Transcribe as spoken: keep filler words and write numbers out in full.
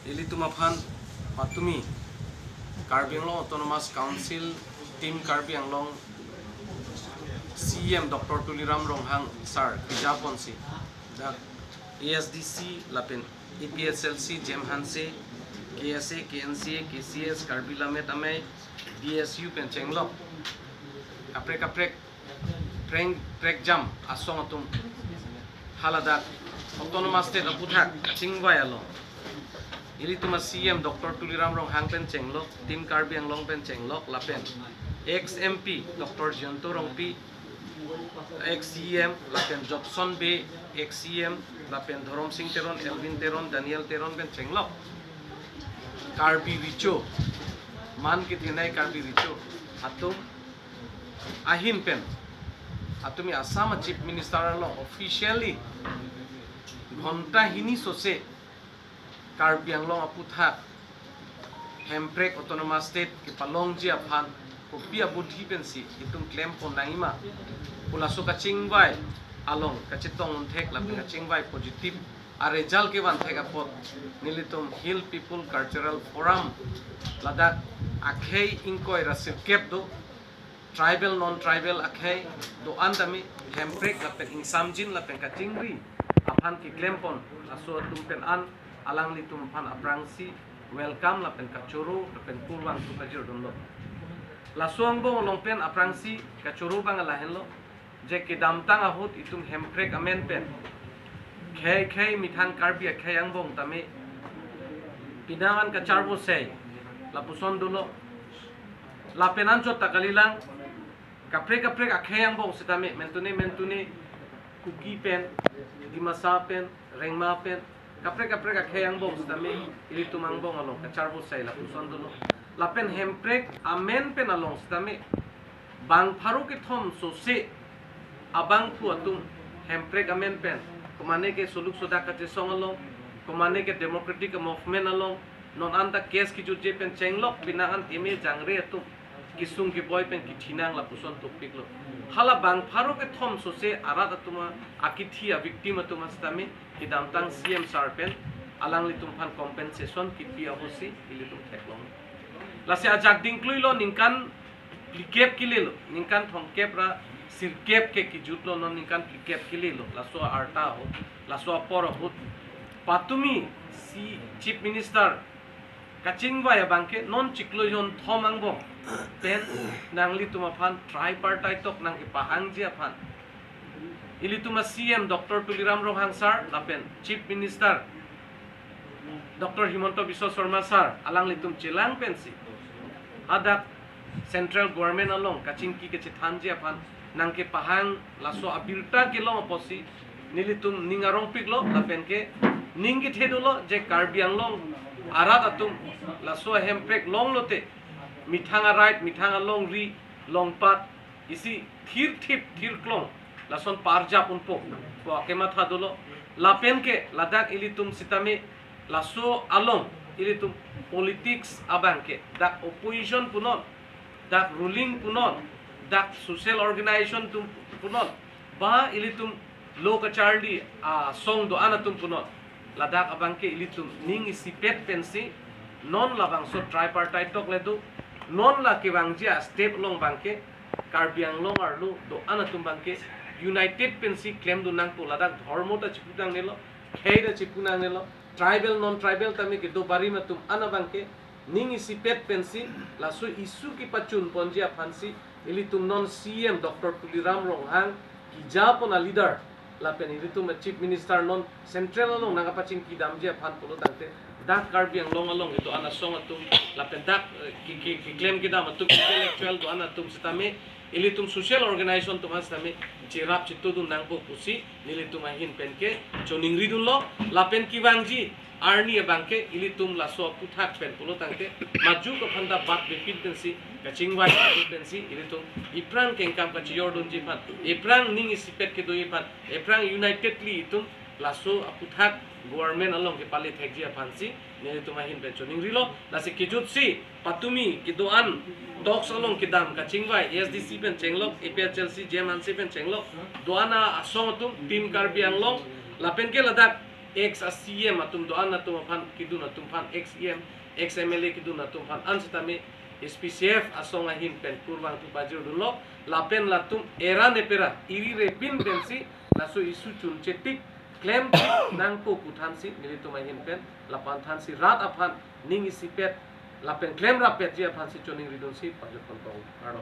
Ilitum aphan patumi Karbi Anglong Autonomous Council Team Karbi Anglong C E M Doctor Tuliram Ronghang sir kejaponsi dak A S D C lapen A P H L C, Jem Hanse, K S A, K N C A, K C S, Karbi Lammet Amei, D S U pen chenglok kaprek kaprek preng prekjam asong atum haladak Autonomous State aputhak kachingvai along ilitum a C E M Doctor Tuliram Ronghang pen chenglok, Team Karbi Anglong pen chenglok, lapen ex M P Doctor Jayanta Rongpi, ex C E M, lapen Jobson Bey, ex C E M, lapen Dhorom Sing Teron, Elwin Teron, Daniel Teron pen chenglok Karbi Recho, man kethenei Karbi Recho atum ahin pen atumi Assam a Chief Minister along officially ghonta hini sose Karbi Anglong aputhak Hemprek Autonomous State kepalongji aphan kopi abudhi pensi itum klempon nangji ma pu laso kachingvai along kachetong unthek lapen kachingvai positive a result kevan thek apot nelitum Hill People Cultural Forum ladak akhei ingkoi ra sirkep do, tribal non-tribal akhei do-an tame Hemprek lapen ingsamjin lapen kachingri aphan keklempon laso atum pen an alanglitum aphan aphrangsi welcome lapen kachoro lapen kurvangthu pajirdunlo. Laso angbong along pen aphrangsi kachoro abang lahenlo, je kedamtang ahut itum Hemprek amen pen khei khei methang Karbi akhei angbong tame pinangan kacharvo sei lapuson dolo. Lapen anchot ta kalilang, kaprek kaprek akhei angbong sitame mentune mentune Kuki pen, Dimasa pen, Rengma pen, kaprek kaprek akhei angbong sitame ilitum angbong along kacharvo sei lapuson dolo. Lapen Hemprek amen pen along sitame bang pharo kethom sose abangphu atum Hemprek amen pen, komane ke suluk sudak kachesong along, komane ke democratic movement along, non anta case kejutje pen chenglok pinangan eme jangre atum kesung keboi pen kethinang lapuson topiklo. Hala bang pharo kethom sose arat atum a, akithi a victim atum a sitame kedamtang C M sir pen alanglitum aphan compensation kipi ahutsi ilitum theklong. Lasi ajak dingkluilo ningkan phlikep kelelo, ningkan thomkep ra sirkep ke kejutlo, non ningkan phlikep kelelo, laso arta ahut, laso apor ahut. Patumi si Chief Minister kachingvai abangke non chiklo jonthom angbong pen nanglitum aphan tripartite talk nangkepahangji aphan ilitum a C M Doctor Tuliram Ronghang sir lapen Chief Minister Doctor Himanta Biswa Sarma sir alanglitum chelang pensi hadak Central Government along kachingki kachethanji aphan nangkepahang laso abirta kelong apotsi nelitum ning arongpiklo lapen ke ning kethe dolo je Karbi Anglong arat atum laso Hemprek longlote methang a right, methang alongri, longpat isi thirthip thirklong lason parjap unpo pu akematha dolo. Lapen ke ladak ilitum sitame laso along ilitum politics abangke dak opposition punon, dak ruling punon, dak social organization atum punon, ba ilitum lo kacharli asong do-an atum punon, ladak abangke ilitum ning isipet pensi non labangso tripartite talk le do, non la kevangji a step along abangke Karbi Anglong arlo do-an atum abangke united pensi klemdun nangpo, ladak dhormo ta chipu nangnelo, khei ta chipu nangnelo, tribal non tribal tame kedo barim atum an abangke ning isipet pensi laso issue kepachunponji aphansi ilitum non C M Doctor Tuliram Ronghang kejapon a leader lapen ilitum a Chief Minister non Central along nangkapachingkidamji aphan pulo tangte dak Karbi Anglong along kedo-an asong atum lapen dak eh, ke- ke- keklem kedam atum intellectual do-an atum sitame ilitum social organization atum sitame cherap chetodun nangpo pusi nelitum ahin penke choningridunlo. Lapen kevangji arni abangke ilitum laso aputhak pen pulo tangte majok aphan ta bat bepin pensi kachingvai pensi ilitum iphrang kengkam kachijordunji aphan, iphrang ning isipet kedoji aphan, iphrang unitedly itum laso aputhak government along kepale thekji aphansi nelitum ahin pen choningrilo. Lasi kejutsi patumi kedo-an talks along kedam kachingvai A S D C pen chenglok, A P H L C, Jem Hanse pen chenglok, do-an asong atum Team Karbi Anglong lapen ke ladak ex a C M atum do-an atum aphan kedun atum aphan, ex E M, ex M L A kedun atum aphan an sitame S P C F asong ahin pen kurvangthu pajir dunlo, lapen latum era nepera iri repin pensi laso issue chunche tik klem nangpo pu thansi nelitum ahin pen lapu an thansi rat aphan ning isipet lapen klem rappetji aphansi choningri dunsi pajut pon tong arlo.